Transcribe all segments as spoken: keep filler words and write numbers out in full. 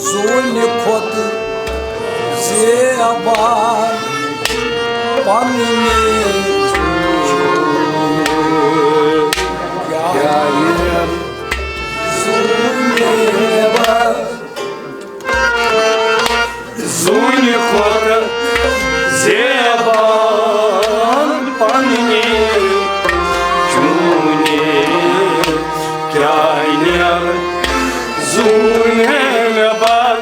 زوٗنہِ کھۄتہٕ زیبان پننہِ کیٛاہ زوٗنہِ بر۔ زوٗنہِ کھۄتہٕ زیبان پننہِ چوٗنہِ کیٛاہ زوٗنہِ بر۔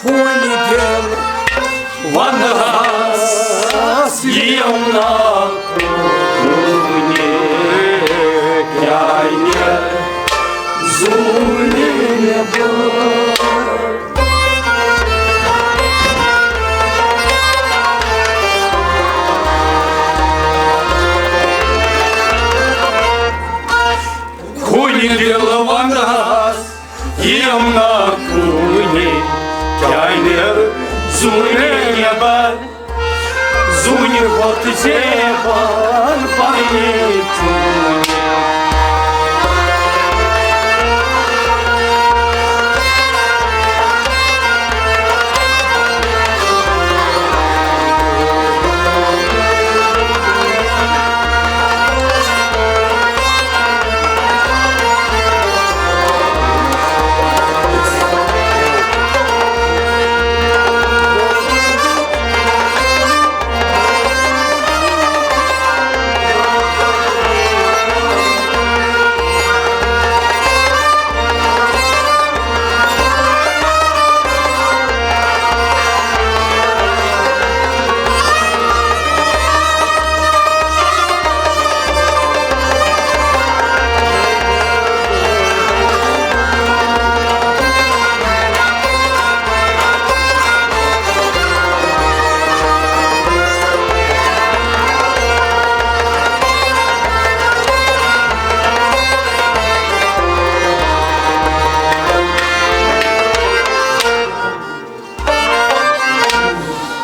خوٗنہِ دِل ونٛدہس یِم نا خوٗنہِ کیٛاہ زوٗنہِ بر۔ خوٗنہِ دِل ونٛدہس یِم نا خوٗنہِ کیٛاہ زوٗنہِ بر۔ زوٗنہِ ووت زیبان پننہِ چوٗنہِ۔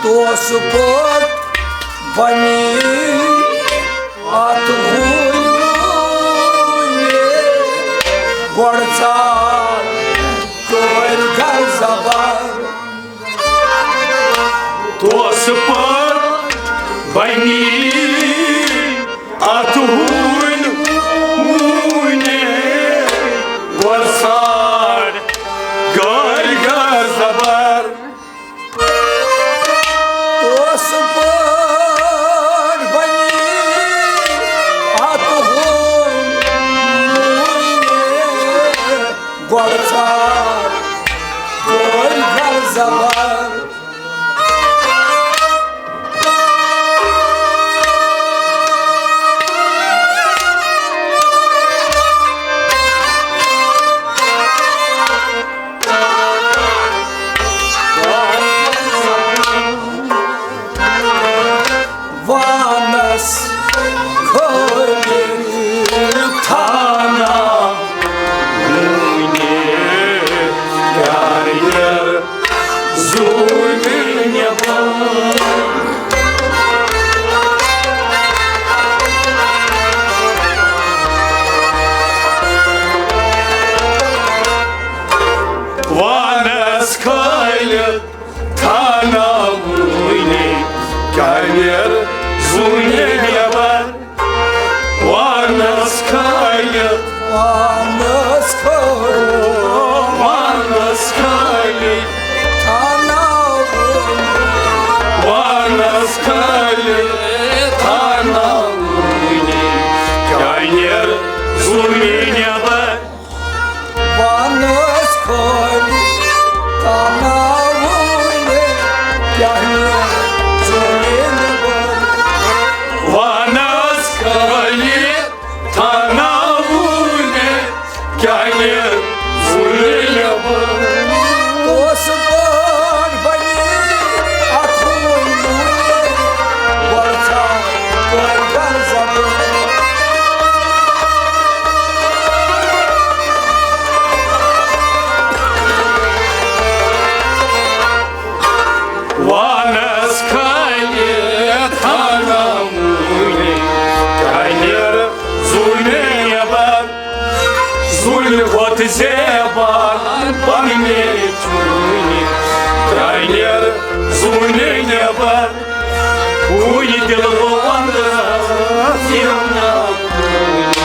توسہٕ پٲٹھۍ بنی اتھ ہوٗنۍ گۄڈٕ ژھار کٲرۍ گر زبر۔ توسہٕ پٲٹھۍ بنی اتھ ہوٗنۍ ہوٗنۍ گۄڈٕ ژھار کٲرۍ گر زبر۔ اوس پٲٹھۍ بنی اتھ ہوٗنۍ ہوٗنۍ گۄڈٕ ژھار کٲرۍ گر زبر۔ وانس کھٲلِتھ تھانہ وُنہِ کیٛاہ زوٗ وۄتھ زیبان پننہِ چوٗنہِ، ترٛانٮ۪ر زوٗنہِ نٮ۪بر، کُنہِ دِلہٕ وندس یِم نہ کُنہِ۔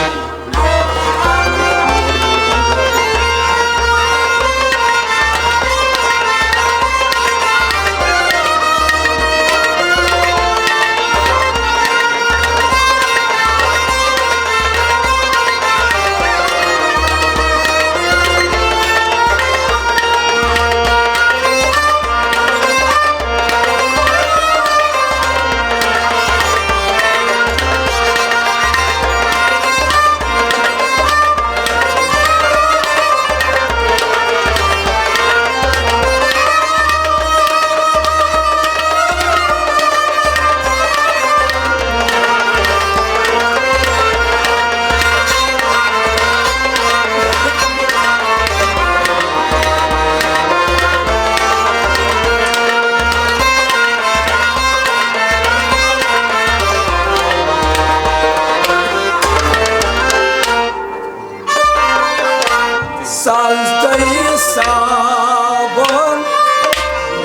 ساز تہٕ صابن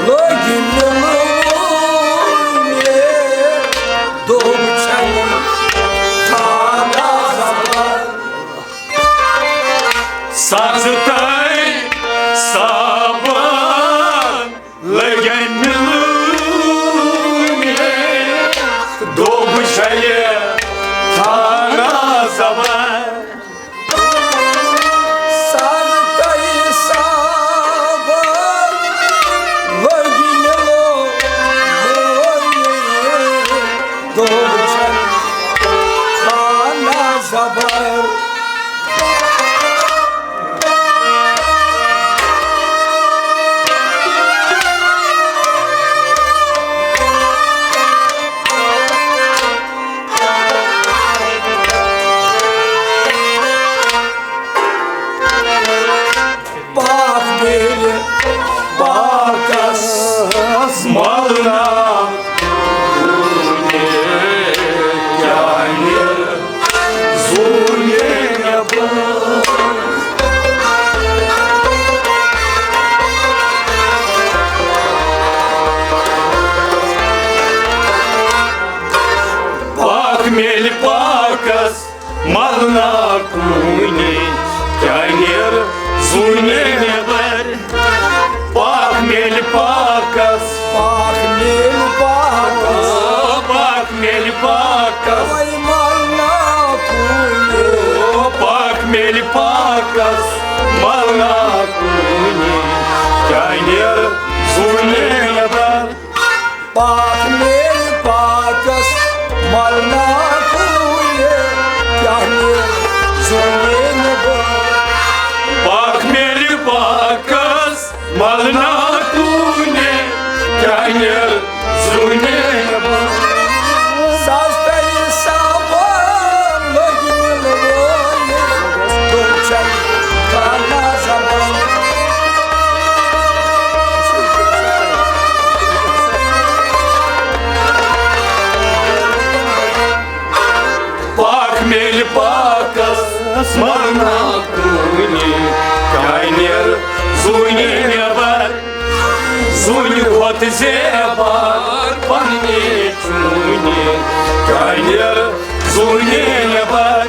لٔگۍ مِلوٕنۍ، دوٚپ چھَنہٕ خانہ زبر۔ ساز تہٕ صابن لٔگۍ مِلوٕنۍ، دوٚپ چھَنہٕ خانہ زبر۔ ساز تہٕ صابن لٔگۍ مِلوٕنۍ، دوٚپ چھَنہٕ خانہ زبر۔ پاک میلہِ پاکس ملنا، کیٛاہ نیرٕ زوٗنہِ نٮ۪بر۔ پاک میلہِ پاکس ملنا کُنہِ، کیٛاہ نیرٕ زوٗنہِ نٮ۪بر۔ پاک میلہِ پاکس۔ پاک میلہِ پاکس۔ او پاک میلہِ پاکس۔ وۄنۍ ملنا کُنہِ۔ او پاک میلہِ پاکس۔ ملنا کُنہِ۔ کیٛاہ نیرٕ زوٗنہِ نٮ۪بر۔ پاک میلہِ پاکس۔ ملنا کُنہِ۔ کیٛاہ نیرٕ زوٗنہِ نٮ۪بر۔ پاک میلہِ پاکس۔ ملنا کُنہِ، کیٛاہ نیرٕ زوٗنہِ۔ ساز تہٕ صابن لٔگۍ مِلوٕنۍ، دوٚپ چھَنہٕ خانہ زبر۔ پاک میلہِ پاکس، ملنا کُنہِ، کیٛاہ نیرٕ زوٗنہِ نٮ۪بر۔ زوٗنہِ کھۄتہٕ زیبار پننہِ چوٗنہِ، کیٛاہ نیرٕ زوٗنہِ نٮ۪بر۔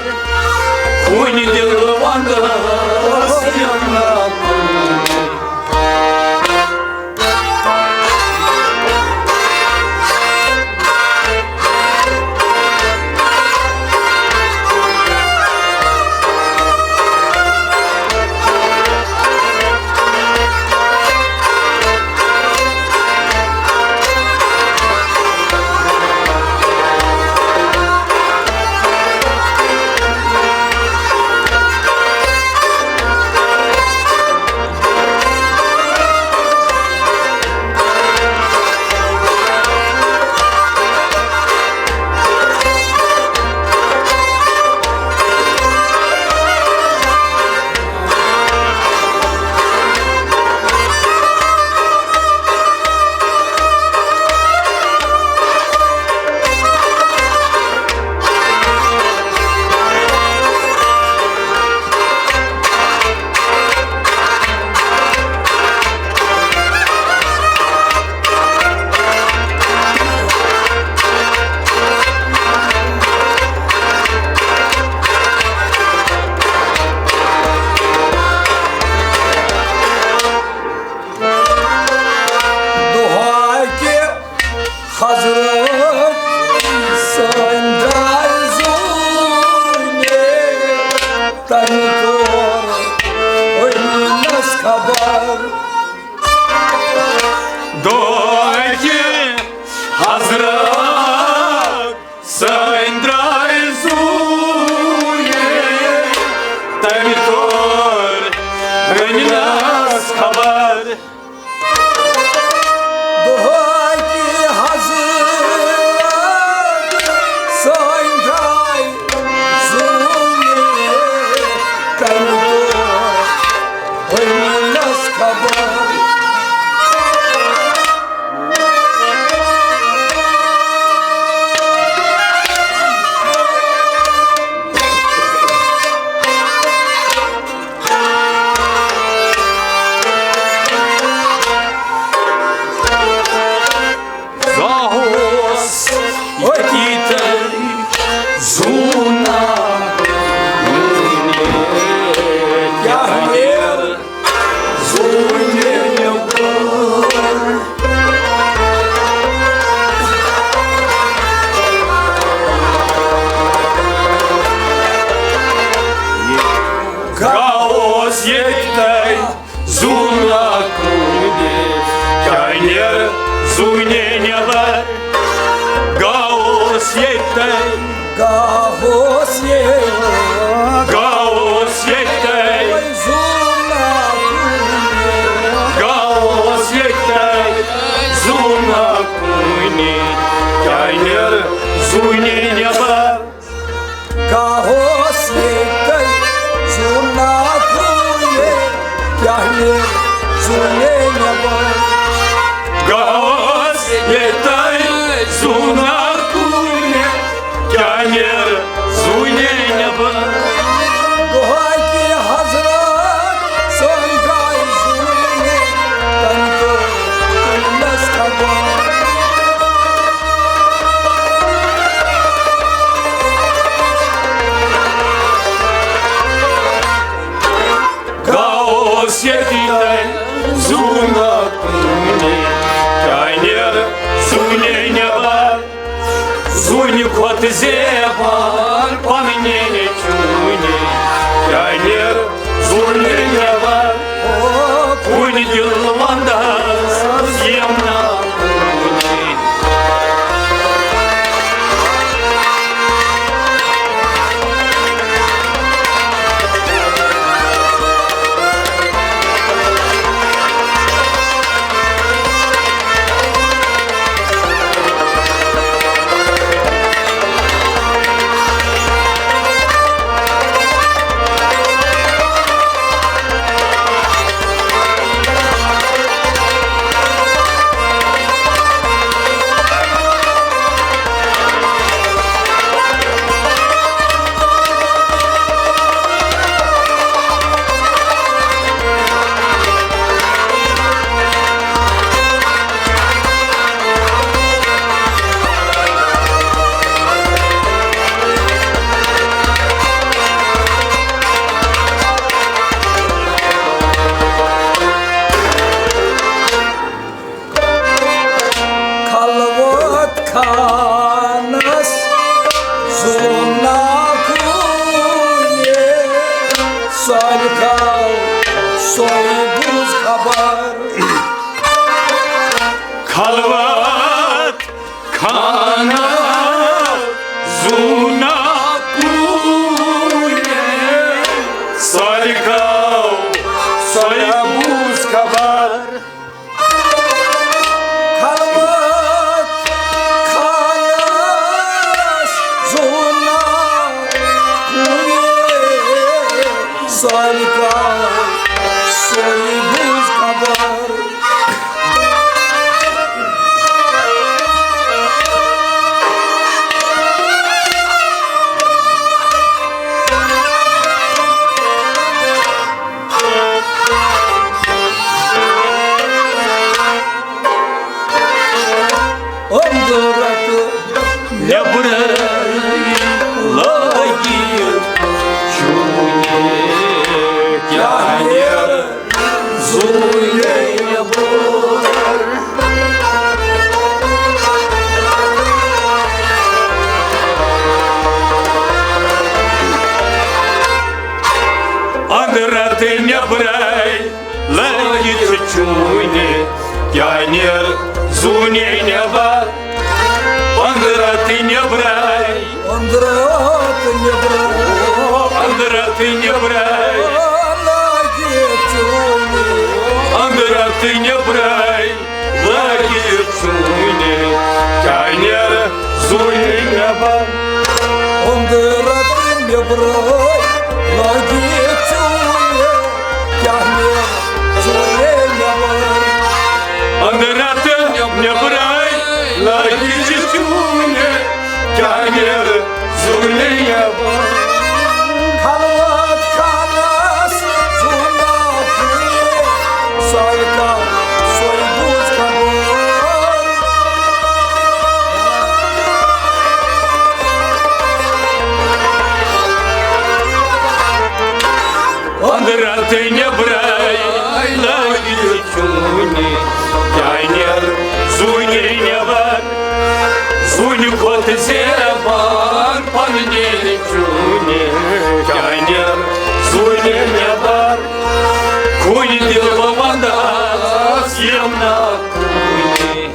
کُنہِ دِلہٕ ونٛدس یِم نہ کُنہِ۔ مِنَس خبر۔ دۄہے کہِ حضرت سٲنۍ درٛاے زوٗنہِ تَمہِ دۄہ۔ وۄنۍ مِنَس خبر۔ زاہوس ییٚتی تہٕ زوٗنہ کُنہِ کیٛاہ نیرٕ زوٗنہِ نیٚبر۔ گاوس ییٚتہِ تہٕ زوٗنہ کُنہِ کیٛاہ نیرٕ زوٗنہِ نیٚبر۔ گاوس ییٚتہِ تہٕ گاوس ییٚتہِ۔ گاوس ییٚتہِ۔ زوٗنہ کُنہِ۔ گاوس ییٚتہِ۔ زوٗنہ کُنہِ۔ کیٛاہ نیرٕ زوٗنہِ نیٚبر۔ گاوس ییٚتہِ۔ زوٗنہ کُنہِ۔ کیٛاہ نیرٕ زوٗنہِ نیٚبر۔ گاوس ییٚتہِ۔ زوٗنہ کُنہِ۔ کیٛاہ نیرٕ زوٗنہِ نیٚبر۔ دۄہے کہِ حضرت سٲنۍ درٛاے زوٗنہِ تَمہِ دۄہ۔ مِنَس خبر۔ گاوس ییٚتی تہٕ زوٗنہ کُنہِ۔ کیٛاہ نیرٕ زوٗنہِ نیٚبر۔ زوٗنہِ کھۄتہٕ زیبار پنٕنہِ چوٗنہِ۔ کیٛاہ نیرٕ زوٗنہِ نیٚبر۔ کُنہِ دِل وندس یِم نہ کُنہِ۔ خلوت خانس زوٗنہ کُنہِ۔ سۄلہِ گاو سۄے بوٗز خبر۔ خلوت خانس زوٗنہ کُنہِ۔ سۄلہِ گاو سۄے بوٗز خبر۔ خلوت خانس زوٗنہ کُنہِ۔ سۄلہِ گاو سۄے بوٗز خبر۔ أنٛدرٕ تہٕ نیٚبرٕ لٲگِتھ چوٗنہِ کیٛاہ نیرٕ زوٗنہِ نیٚبر۔ أنٛدرٕ تہٕ نیٚبرٕ لٲگِتھ چھِ چوٗنہِ، کیٛاہ نیرٕ زوٗنہِ نیٚبر؟ أنٛدرٕ تہٕ نیٚبرٕ۔ أنٛدرٕ تہٕ نیٚبرٕ۔ أنٛدرٕ تہٕ نیٚبرٕ۔ لٲگِتھ چھِ لٲگِتھ چوٗنہِ، کیٛاہ نیرِ زوٗنہِ نٮ۪بر؟ أنٛدرٕ تہٕ نٮ۪برَے لٲگِتھ چوٗنہِ، کیٛاہ نیرِ زوٗنہِ نٮ۪بر؟ خلوت خانس زوٗنہٕ کُنہِ، سۄے کر سۄے بوٗز خبر۔ أنٛدرٕ تہٕ نٮ۪برَے لٲگِتھ چوٗنہِ، کیٛاہ نیرِ زوٗنہِ نٮ۪بر؟ زوٗنہِ کھۄتہٕ زیبار پننہِ چوٗنہِ، کیٛاہ نیرِ زوٗنہِ نٮ۪بر؟ خوٗنہِ دِل بہٕ ونٛدس یِم ناو خوٗنہِ۔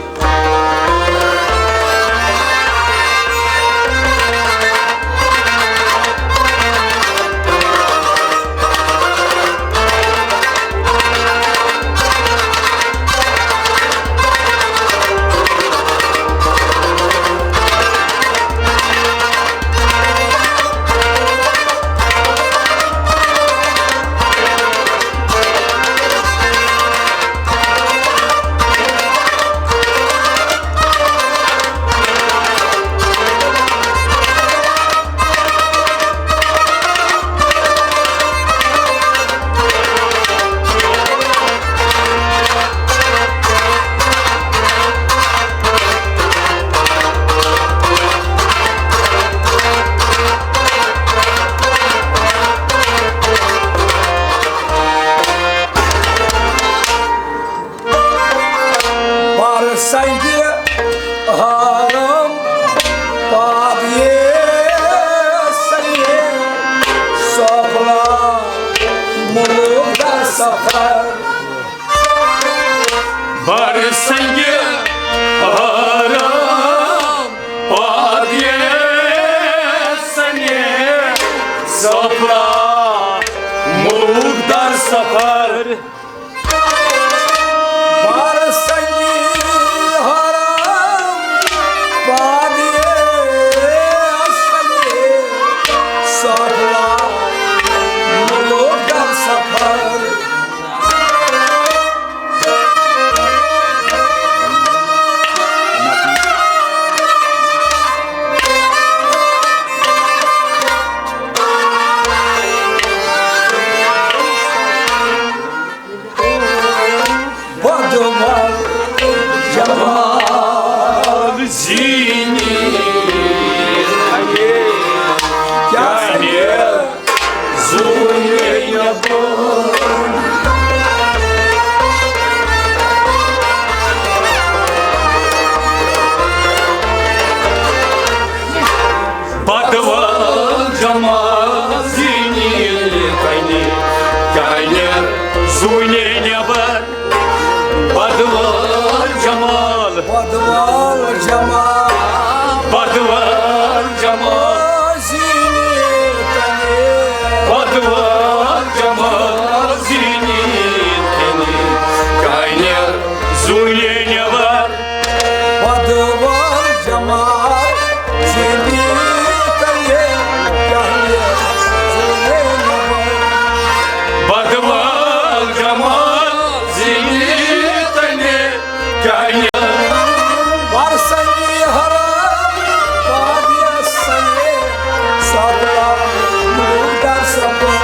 بر سنگہِ حرم پاد یہ سنگہِ سفلا ملوک در سفر۔ بر سنگہِ حرم پاد یہ سنگہِ سفلا ملوک در سفر۔ بار سنگی حرم، بادی سنگی سفلا، ملوک در سفر۔ بدول جمال زینی کیٛاہ زوٗنہِ بہٕ۔ بدول جمال زینی کنہِ کیٛاہ زوٗنہِ نٮ۪بر۔ بدول جمال۔ بدول جمال۔ بدول جمال۔ زینی کنہِ۔ بدول جمال زینی کنہِ کیٛاہ زوٗنہِ نٮ۪بر۔ بدول جمال زینی کنہِ کیٛاہ زوٗنہِ نٮ۪بر۔ بدول جمال زینی کنہِ کیٛاہ برسنگی حرم، بادیہ سنگی ساتلا، مردار سپا۔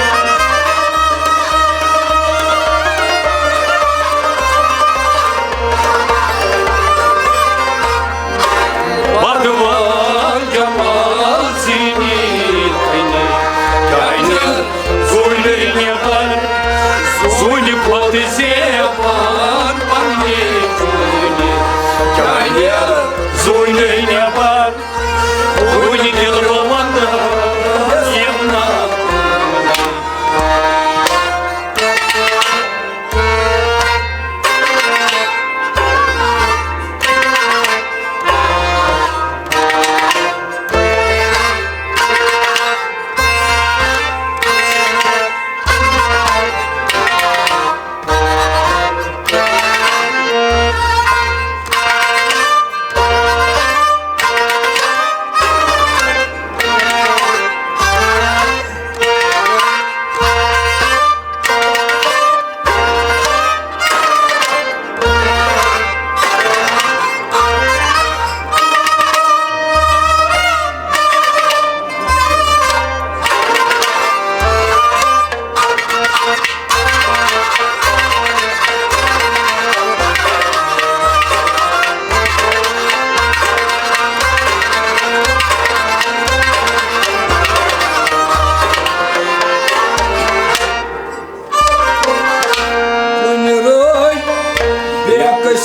بدول جمال زینی کنہِ کیٛاہ زوٗنہِ نٮ۪بر۔ زوٗنہِ کھۄتہٕ زیبار پننہِ زوٗنہِ کیٛاہ زوٗنہِ نٮ۪بر۔ زوٗنہِ دِل بہٕ ونٛدٕ یِم ناو۔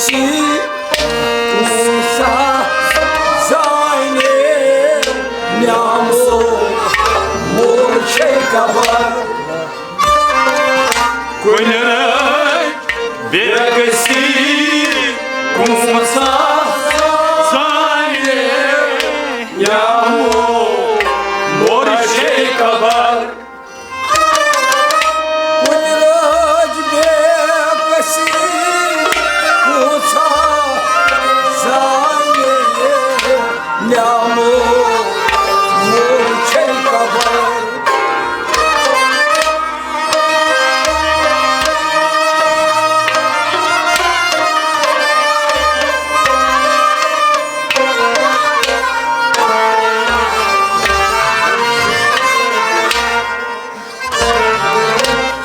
سی کُسا زانہِ نیامو مورچے خبر۔ کُنہِ رٲتۍ بیگسی کُسا زانہِ نیامو مورچے خبر۔ کُنہِ رٲژ بے کسی پوژھا زانہِ نیامو مورچے خبر۔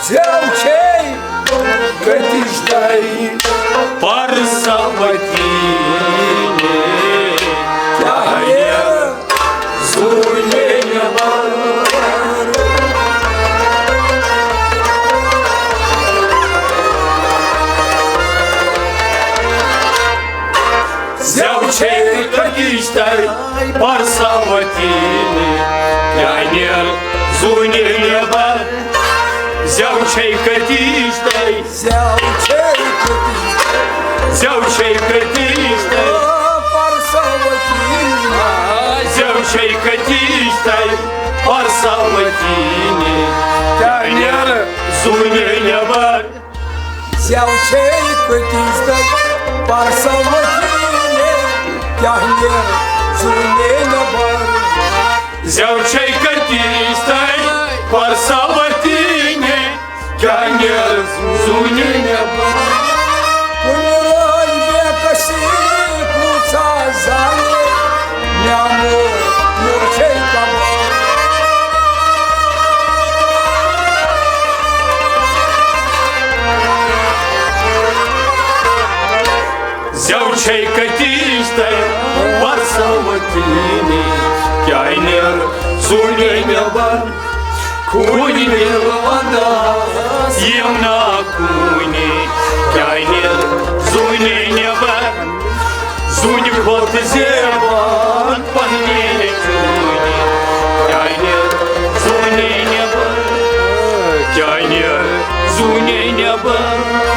زٮ۪و چھے کٔتِج تَے پرسوتی نے، کیٛاہ یہِ زوٗنہِ نٮ۪بر؟ زٮ۪و چھے کٔتِج تَے پرسوتی نے، کیٛاہ یہِ زوٗنہِ نٮ۪بر؟ زٮ۪و چھے کٔتِج تَے، زٮ۪و چھے کٔتِج، زٮ۪و چھے کٔتِج تَے، پرسوتی نے۔ زٮ۪و چھے کٔتِج تَے پرسوتی نے، کیٛاہ یہِ زوٗنہِ نٮ۪بر؟ زٮ۪و چھے کٔتِج تَے پرسوتی نے، کیٛاہ یہِ زوٗنہِ نٮ۪بر؟ زٮ۪و چھے کٔتِج تَے پرسوتی نے، کیٛاہ یہِ زوٗنہِ نٮ۪بر؟ کُنہِ رٲژ بے کسی پوژھا زانہِ نیامو مورچے خبر۔ زٮ۪و چھے کٔتِج تَے پرسوتی نے، کیٛاہ یہِ زوٗنہِ نٮ۪بر؟ خوٗنہِ وَندَس یِم نا خوٗنہِ، کیٛاہ یہِ زوٗنہِ نٮ۪بر؟ زوٗنہِ کھۄتہٕ زیوان پننہِ چوٗنہِ، کیٛاہ یہِ زوٗنہِ نٮ۪بر؟ کیٛاہ یہِ زوٗنہِ نٮ۪بر؟